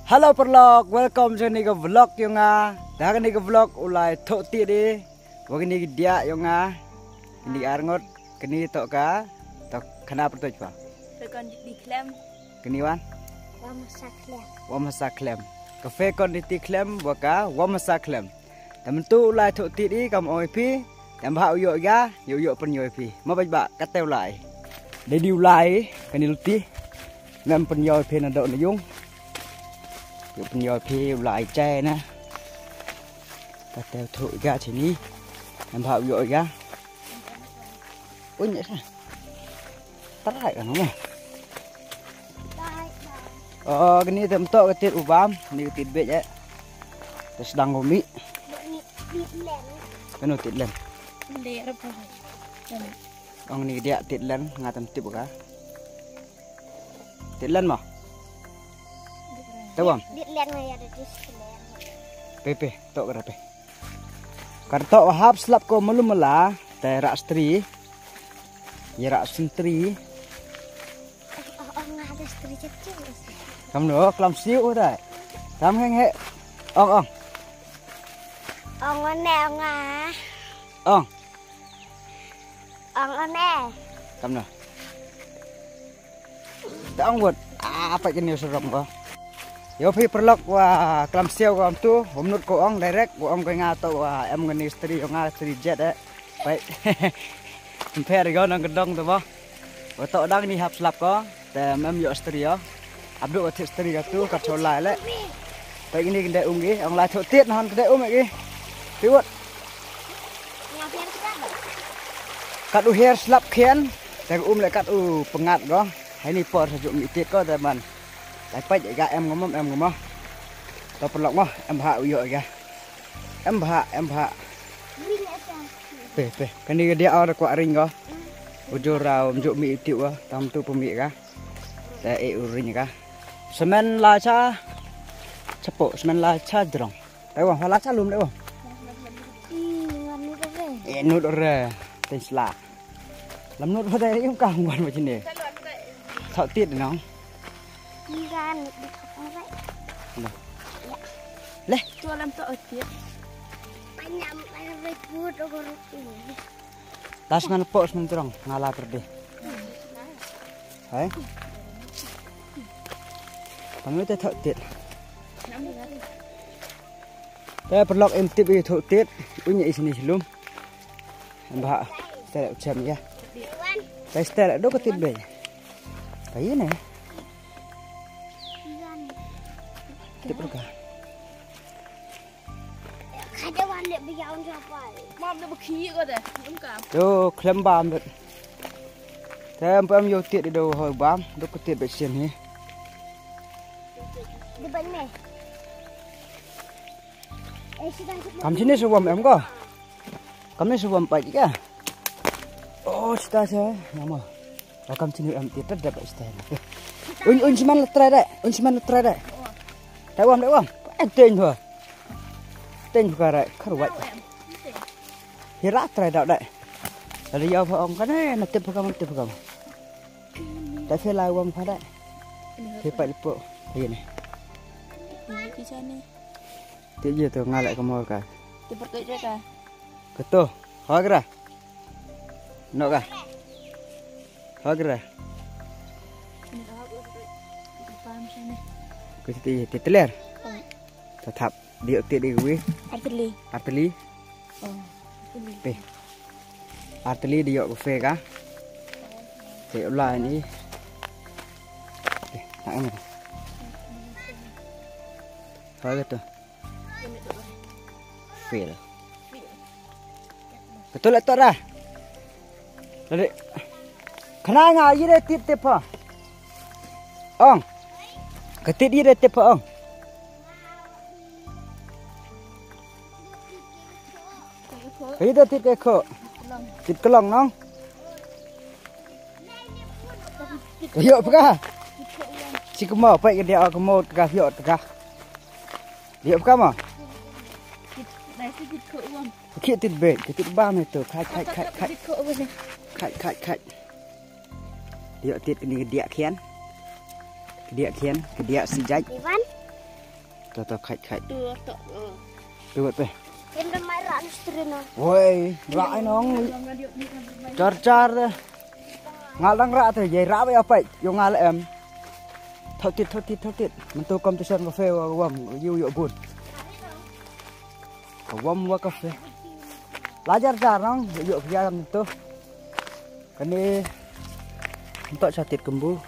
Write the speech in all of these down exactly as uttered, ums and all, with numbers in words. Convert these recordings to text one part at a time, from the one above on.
Hello paralok, welcome jong kane ka vlog yong nga. Da kane ka vlog u lai thoh tied i wa kane ka diah yong nga. Kane ka arngut, kane toh ka, toh khana pyrtuid pa. Pekon di, di khlem. Kane wan? Wam hasa khlem. Wam hasa khlem. Ka pekon di ti khlem wa ka wam hasa khlem. Te mynta u lai thoh tied i kam ong i phi. Te em bha u ïoh ïa, ïoh ïoh pynïoh i phi. Ma bait ba kate u lai. Dei di u lai kane luti. Mem pynïoh i phi na doh na yung. Ïoh pynïoh i phi u lai chai na. Kate u thoh ïa chini. Em bha u ïoh ïa. Uñ ïa sa. Trai ka nong. Oh, kane te mynta ka tied u bam, kane ka tied beit eh. Te sdang u mih. Kano tied len? Ong kane ka diah tied len, nga tam tip ka. Tied len mo? Te wam. Tied len nga ïa da tied len. Pe pe, toh ka ra pe. Ka toh hap slap ko malu mala, te rah stri. Ïa rah sentri. Oh, oh, nga da stri chet chet. Kam no, klam siu u dai. Kam heng he. Ong, ong. Ong ne, ong ah. Ong. Ong, ong ne. Kam no. Te ong wut. Ah, apa kini suram ko. Ïoh phi paralok wa klam siu ko am tu, wa mynta ko ong direct, wa ong ko nga toh wa em kane stri, ong nga stri jet eh. Pai. Ym pher ïa nang ka dong te mo. Wa toh dang ni hap slap ko. Te mem ïoh stri ïa. Abdu ka thied stri ka tu ka thoh lai le. Pai kini kynde um ki, ong lai thoh tied na hon kynde um ki. Phi wut. Kat u her slap khian. Te um le kat u pyngat ko. Hai ni por sa ju mih tied ko te man. Lai pait ka em ngam em ngam. To paralok mo, em bha u ïoh ka. Em bha, em bha. Pe, pe. Kane ka diah or kwah ring ko. U jor ra, um ju mih tied wa, tam tu pynmih ka. Te e u ring ka. Semen la cha, chapo, semen la cha jrong. Te wa, la cha lum de wa. E nud re, ten sla. Lam nud pha dai rim ka hung wan ma chine. Thoh tied nong. Le. Tu lam thoh tied. Panyam ai bai put ogor. Las man pok semen jrong nga la pyrdi. Hai. Panu te thoh tied. Te paralok em tip i thoh tied. Unya i sini silum. Em bha. Style u chem ya. Style style do ka tied be. Ka ine. Tip ka. Ka de wan le biaun sa pai. Mam de baki ko de. Em ka. Yo khlem bam bet. Te em pam yo tied do hoi bam. Do ka tied be sien hi. De ban me. Kam chini su wam em ko. Kam ni su wam pa ka. Oh, sita sa. Nama? Kam chini em ti tet da ba sita. Un un siman la trai da. Un siman la trai da. Da wam da wam. Ten ho. Ten ho ka ra ka ruwai. Hi ra trai da da. Ada ya pha ong ka ne na tip pha kam tip pha kam. Da phi lai wam pha da. Phi pa lipo. Hi ne. Ti je to nga la ka mor ka. Ti pa ka. Kato, hagra. No ka. Hagra. Ka ti ti teler. Ta thap di ti di wi. Arteli. Arteli. Oh. Pe. Arteli di yok fe ka. Te ula ni. Pe, tak ni. Hagra to. Fail. Betul lah tok dah. Tadi. Kena nga ire tit tepa. Ong. Ketit ire tepa ong. Ire tit ke ko. Tit kelong nong. Yok peka. Si kemo pai ke dia kemo teka yok teka. Yok peka ma. Ki tit be, ki tit ba me tu. Khai khai khai khai. Khai khai khai. Yok tit ni dia khian. Dia khian, dia sijai. Ivan. To to, khait khait. Tu to. Tu wat pe. Em da mai ra ni stri na. Woi, ra ai nong. Char char de. Ngal dang ra te, ye ra ba ya pai. Yo ngal em. Thot tit, thot tit, thot tit. Mentu competition kafe wa wam, yu yo bun. Ka wam wa kafe. La jar jar nong, yo yo ya mentu. Kane ntok sa tit kembu.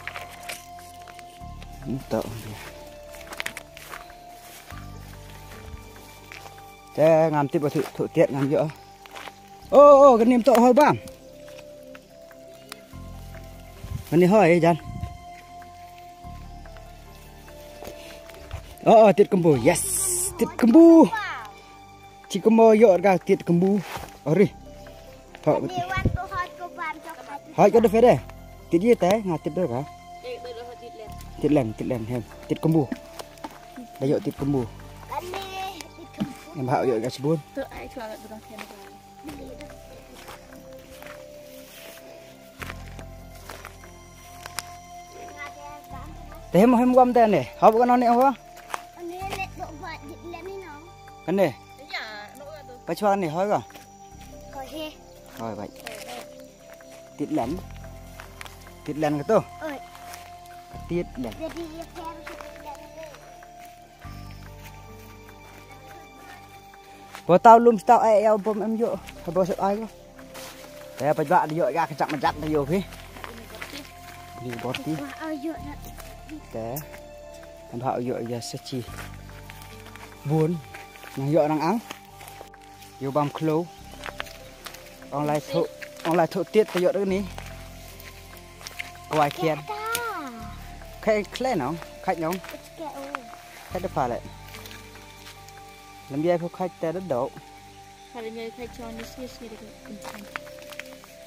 Ntok. Te ngam tip ba thu thu tiat ngam yo. Oh oh, kane ntok hoi bam. Kane hoi jan. Oh oh, tit kembu. Yes. Tit kembu. Chi kembu yo ka tit kembu. Ori. Hoi ka de fede. Tit ye te nga tit de ka. Tit lem, tit lem hem. Tit kembu. Da yo tit kembu. Em ha yo ka sibun. Te hem hem wam te ne. Hop ka no ne ho. Kane. Pachwa ne ho ka. Hoi bai. Tit len. Tit len ka to. Tit len. Bo tau lum stau ai ya bom em yo. Bo sep ai ko. Te pa ba yo ya ka chak ma jak yo phi. Ni bor ti. Te. Em ha yo ya sa chi. Bun. Nang yo nang ang. Yo bam klo. Ong lai thu, ong lai thu tiet te yo ni. Kwai kian. Khai khle nong, khai nong. Khai da pale. Lam yai phu khai te da do. Pale yai khai chon ni sis ni de.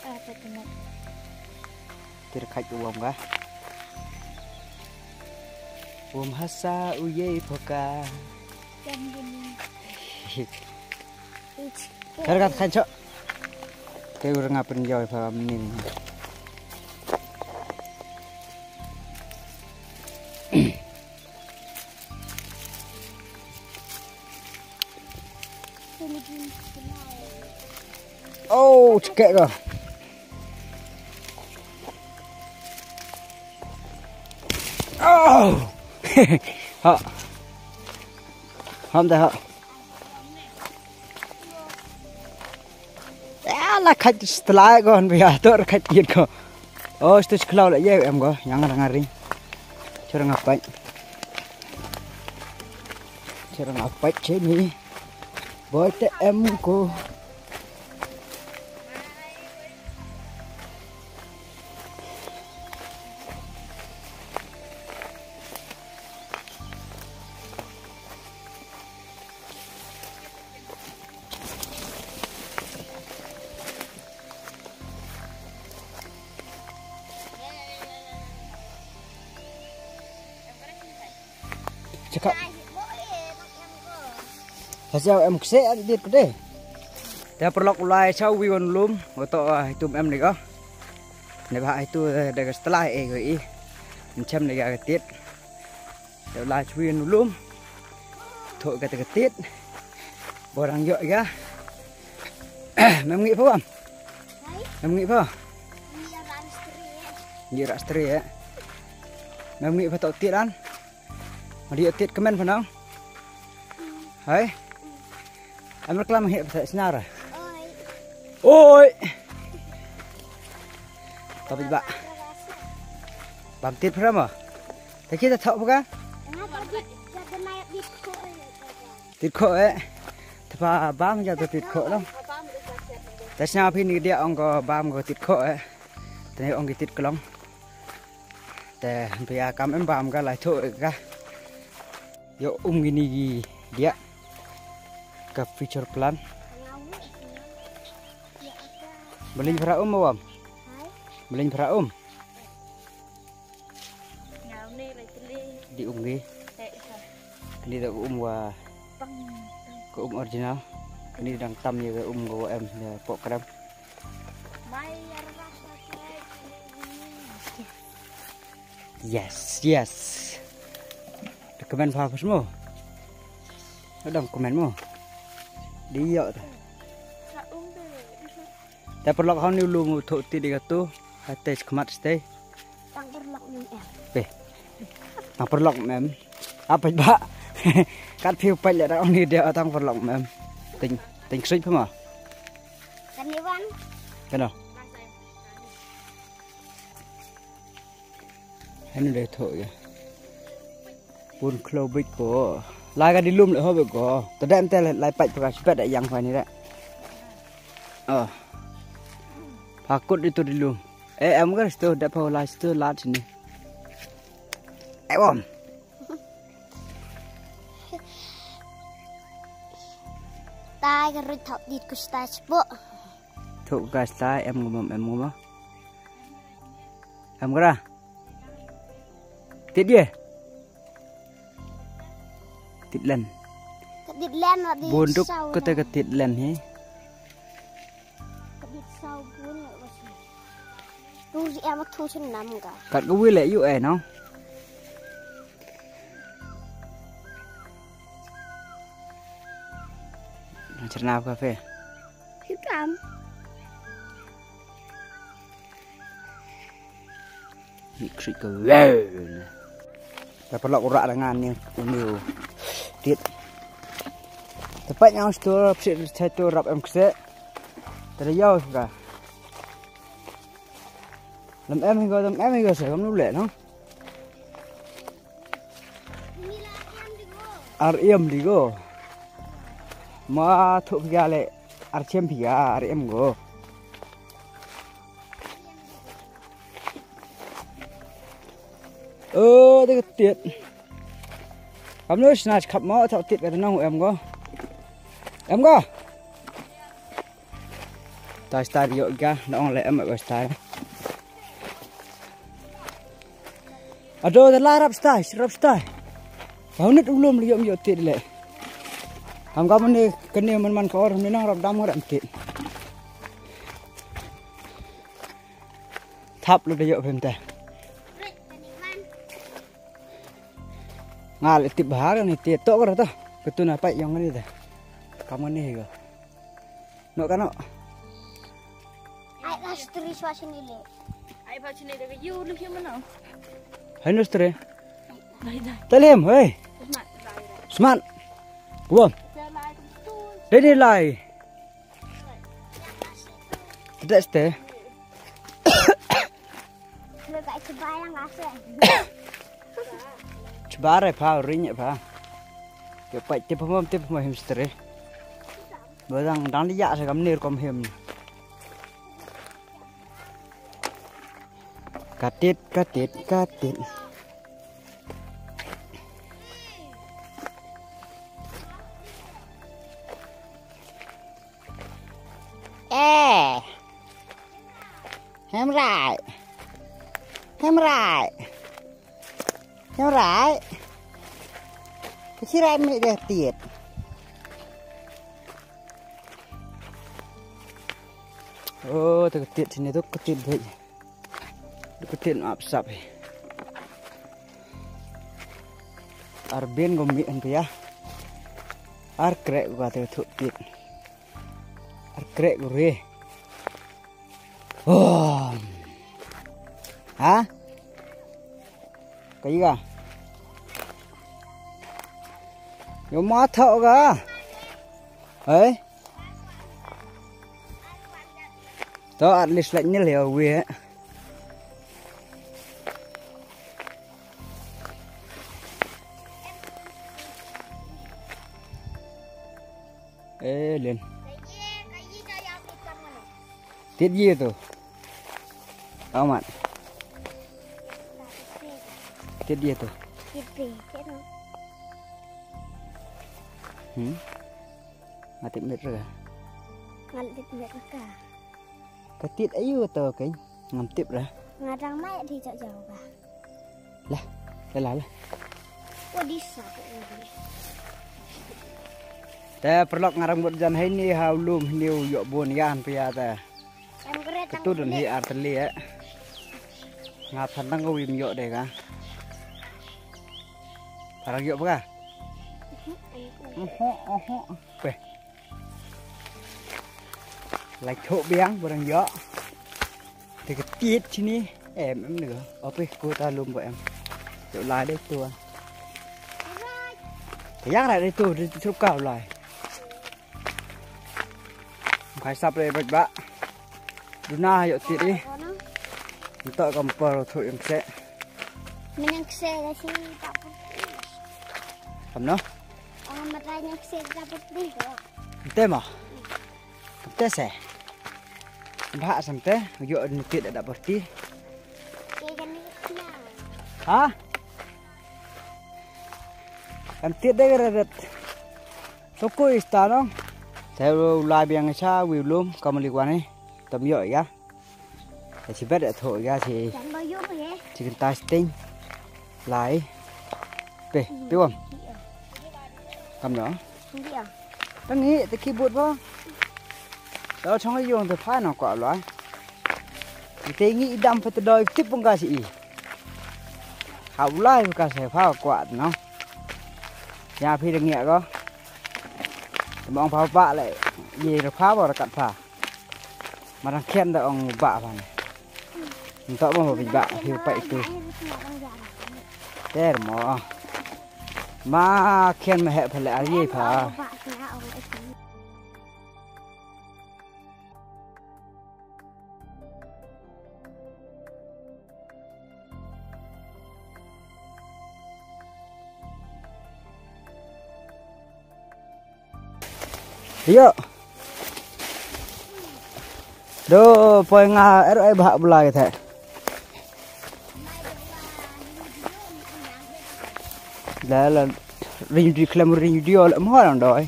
Ah, ta ta. Kir khai u wam ga. Wam hasa u yei phoka. Kar kat khan cho. Te ur nga pen yoi pha min. Oh, cekek ka. Oh. Ha. Ham dah ha. Ya la khat setelah ko han biya to khat yin ko. Oh, stu sekolah la ye em ko yang rang ring. Chura ngapai. Chura ngapai chini. Boy te em ko. Chaka. Hasa em kse an dit kde. Te paralok u lai sa wi wan lum, oto, ah, hitum em ni ko. Ne ba hitu, eh, da ka stla e ko i. Nchem ni ka tit. Te u lai chwi nu lum. Tho ka te ka tit. Borang yo ya. Mem ngi pha bam. Mem ngi pha. Ngi ra stri, eh. Mem ngi pha to tit an. Ma di tit kmen pha nang. Hai. Amar klam he pha snar. Oi. Tapi ba. Bam tit pha ma. Ta kita thok pha ka. Tit kho eh. Tapa bam ja to tit kho no. Ta sna phi ni dia ong ko bam ko tit kho eh. Tene ong ki tit klong. Te pia kam em bam ka lai tho ka. Yo um gini gi dia. Ka future plan. Belin phra um wam. Belin phra um. Di um gi. Ni da um wa. Ka um original. Ni dang tam ya ka um go em ya pok kram. Yes, yes. Recommend pa mo. Dang comment mo. Di ïoh te. Te paralok, ha une u lum u thoh tied ïa katu. Ha te khmat stay. Tang paralok mem em. Pe. Tang paralok mem em. Apa ba? Kat phi u peit leh da ong ni dia tang paralok mem em. Ting ting sui pha ma. Kan ni wan. Kano? Hanu dei thoh ïa. Bun khloo bit ko. Lai ka di lum le ho bit ko. To dem te lai pait paka spet da yang phani da. Oh. Pakut itu di lum. Eh, em gar sto da pa lai sto lat sini. Eh, bom. Tai ka rut thop dit ku stai spo. Thok ka stai em ngum em ngum. Em gara. Tied ye. Tied len. Ka dit len wa di. Bun duk saw kata na. Ka tied len hi. Ka dit saw bun wa si. Tu si em tu si nam ka. Kat ka wi le yu eh no. Cerna ka fe. Hitam. Ni krik ka wow. Te paralok u rah da nga ni u ni u tied. Te pait nga u sto psit te tu rap em kse. Te da yaw ka. Lam em hi ko, lam em hi ko se kam nu le no. Ar em di go. Ma thok phi ga le ar chem phi ga ar em go. Ơ, te ka tied. Kam nu sna khap mo thok tied ka nong em go. Em go. Tai stai ïoh ga, na ong le em go stai. Ado da la rap stai, rap stai. Ka hunit u lum li yom yo tit le. Ham ka mane kane man man ka or mane nang rap dam rap tit. Thap lo da yo pem te. Nga le tip bahar ni tit to kar to. Ketu na pai yong ni te. Ka mane hi go. No kano. Ai la stri swa sini le. Ai ba sini de yu lu hi mano. Hai no stri. Dai dai. Talem, hei. Smart. Smart. Kuam. Dai dai lai. Tidak ste. Chbar e pha, ring e pha. Ke pai tip mo, tip mo him stre. Bodang dang liya sa kam nir kom him. Katit, katit, katit. Eh. Hemrai. Hemrai. Hemrai. Ka chirai mi de tiet. Oh, te ka tiet sini tu ka tiet baik. Ka tiet ap sap. Ar ben gom mi an ya. Ar krek ka te tu tiet. Ar krek re. Oh. Ha? Ka iga. Yo ma thaw ga. Hey. To at least like nil ya we. Eh, len. Tiet ye tu. Amat. Tiet ye tu. Hmm? Ngatip mit ra. Ngatip mit ra. Ka tiet ayu tu kan. Ngam tip ra. Nga dang mai di jauh jauh ba. Lah, lah, lah, lah. Te paralok nga rang bud jan hai ni ha u lum ni u yok bun yan pia te. Ketu dun hi ar teli eh. Nga phan dang ko wim yok de ka. Parang yok ba ka? Oho, oho. Peh. Lai thoh biang barang ïoh. Te ka tied sini. Em, em ni ko. Ope ko ta lum ba em. Ïoh lai dei tu. Ka ïa rai dei tu, dei tu ka lai. Khai sap dei bad ba. Duna ïoh tied i. Nto kam por thoh ïoh se. Menang se ka si tak putih. Kam no? Oh, mata yang se tak putih ko. Nte mo. Nte se. Ba sam te, ïoh ni tied da putih. Ke kan ni na. Ha? Kan tied dei ka ret. Soko ista no. Te u lai biang cha wi lum kam li kwane. Tam ïoh ïa. Te chi bet da tho ïa chi. Jang ba ïoh ye. Chi kan ta sting. Lai. Pe, pe wam. Kam no. Ngi ah. Tang ngi te ki but ba. Tao chong yung te pha no ko lai. Te ngi i dam pa te doi tip pung ka si i. Ha u lai ka se pha kwat no. Ïa phi dang ïa ko. Te mong pha ba le. Ye pha ba kat pha. Ma dang khian da ong ba pha ne. Ntok mo ba ba phi ba itu. Ter mo. Ma khian ma he pha le a ye pha. Yo. Do poi nga er ai bah bla ke the. La la ring di klem ring di ol mo dang doi.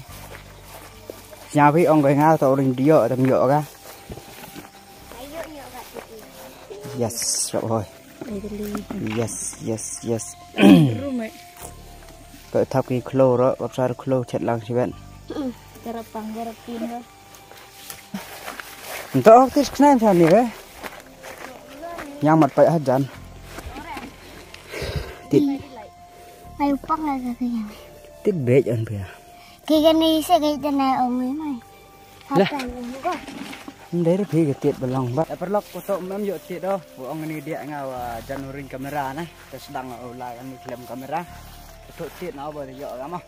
Nya phi ong nga to ring di yo tam yo ka. Yes, rap hoi. Yes, yes, yes. Ka thap ki klo ro, ka psar klo chet lang siben. Ka rap pang ka rap pin ka. Nto ok tis knaim sa ni re. Yang mat pai hajan. Tit. Ayo pang la ka yang. Tit bej an pia. Ki ka ni se ka ita na ong mai. Lah. Ndai re phi ka tied ba long ba. Ya paralok ko to mem ïoh tied do. Wa ong ni dia nga wa jan ring kamera na. Te sdang u la kan ni klem kamera. To tied na ba ïoh ga ma.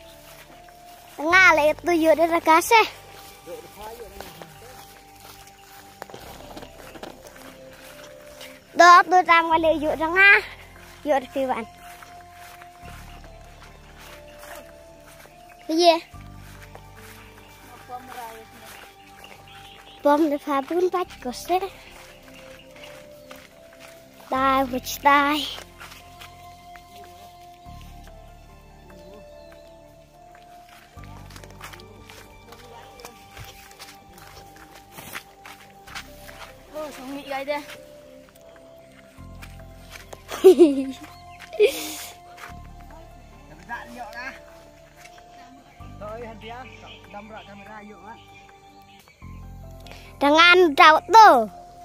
Nga le tu ïoh de ka se. Do tu tang wa le ïoh de nga. Ïoh de wan. Ye. Pom de pha bun pat ko se. Dai, which dai. Oh, song ni gai de. Dang an dau to.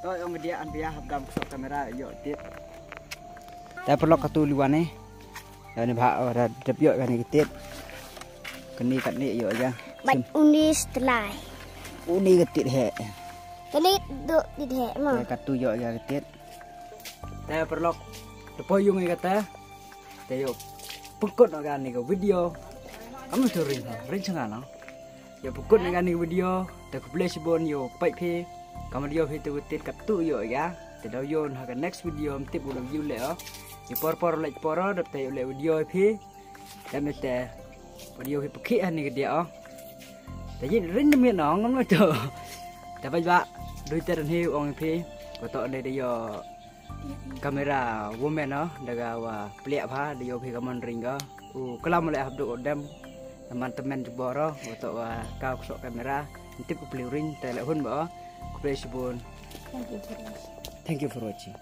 Toi ong dia an bia hap gam ksok kamera ïoh tied. Te paralok katu liwan eh. Ïa ni bha ora dep ïoh kani ka tied. Kani katni ïoh ja. Bat uni setelai. Uni ka tied he. Kani duk tied he ma. Te katu ïoh ja ka tied. Te paralok. Te poi yung ïa kata. Te ïoh pengkut noh kani ka video. Kamu tu ring ha, ring changa no. Ïoh pengkut noh kani ka video. Te khublei shibun ïoh peit phi. Kamu ïoh phi tu tied katu ïoh ïa. Te dau ïoh ha ka next video em tip u dau ïoh le oh. Ïoh por por leit por oh dap te ïoh le video phi. Te me te video phi pekhi ha ni ka dia oh. Te yin ring de miet no ngam no tu. Te baj ba dui te ren hi ong phi. Ko to ne de ïoh. Kamera woman no daga wa pliak pha da ïoh phi ka mon ring ka. U klam le hap duk u dem. Naman temen jubor u to wa ka ksok kamera. Ntip ku pliak ring te le hun ba. Ku pliak shibun. Thank you for watching. Thank you for watching.